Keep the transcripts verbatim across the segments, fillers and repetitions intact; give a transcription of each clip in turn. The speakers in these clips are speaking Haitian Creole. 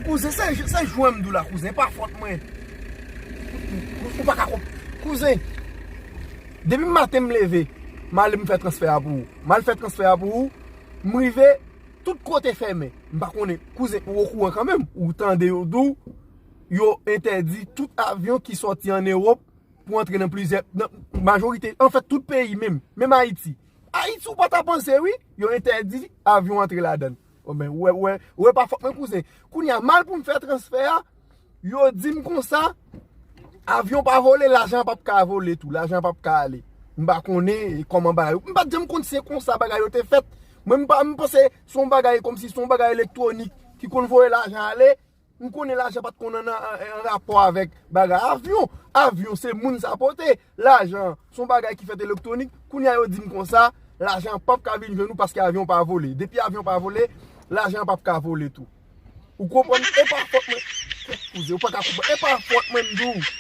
Kouzen, se, se jwè m di w la, kouzen, e pa fòt mwen. Ou pa ka konp-, kouzen. Depi maten m leve, m ale m fè transfè a pou ou. M al fè transfè a pou ou, m rive, tout kote fèmen. M pa konnen, kouzen, ou okouran kanmenm. Ou tande yo di w, yo entèdi tout avyon ki sòti ann Ewòp pou antre nan plizyè, nan majorite, anfèt, tout peyi menm, menm Ayiti. Ayiti, ou pa ta panse, wi, yo entèdi avyon antre ladan l. Bon, men, ou wè, ou wè, ou wè pa fòt mwen, kouzen. Kounye a, m al pou m fè transfè a, yo di m konsa, avyon pa vole, lajan p ap ka vole tou, lajan p ap ka ale. M pa konnen kòman bagay yo. M pa t janm konn se konsa bagay yo te fèt. Mwen, m pa, m panse se yon bagay kòmsi se yon bagay elektwonik ki konn voye lajan ale. M konnen lajan pa t konn an, an, an rapò avèk bagay avyon. Avyon, se moun sa pote. Lajan, se yon bagay ki fèt elektwonik. Kounye a, yo di m konsa, lajan p ap ka vin jwenn ou paske avyon pa vole. Depi avyon pa vole, lajan p ap ka vole tou. Ou konprann? E pa fòt mwen. Kouzen, ou pa ka konprann. E pa fòt mwen, m di w.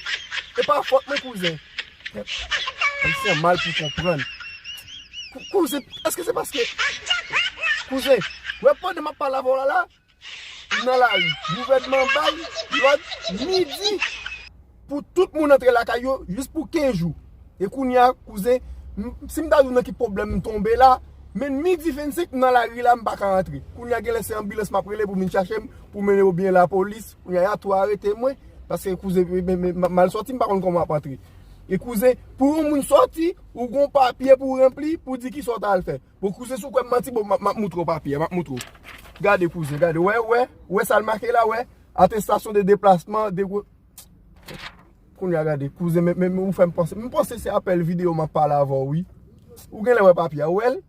E pa fòt mwen, kouzen. Ayisyen mal pou konprann. Kou-, kouzen, èske se paske, kouzen, wè pandan m ap pale avè w la, la, nan lari. Gouvènman bay lòd midi pou tout moun antre lakay yo jis pou kenz jou. E kounye a, kouzen, m, si m ta di w nan ki pwoblèm m tonbe la, men midi vennsenk m nan lari la, m pa ka antre. Kounye a, genlè se anbilans m ap rele pou vin chache m, pou mennen oubyen lapolis. Kounye a, y a tou arete mwen, paske kouzen, men, men, m, m al sòti, m pa konn kòman m ap antre. E kouzen, pou yon moun sòti, ou gon papye pou ranpli, pou di kisa w t al fè. Bon, kouzen, si w kwè m manti, bon, m ap, m ap moutre w papye a, m ap moutre w. Gade, kouzen, gade, wè, wè, wè sa l make la, wè. Attestation de déplacement, de gwo-, kounye a, gade, kouzen, men, men, men, ou fè m panse, m panse se apèl videyo m ap pale avè w, wi. Ou genlè wè papye a, ou wè l?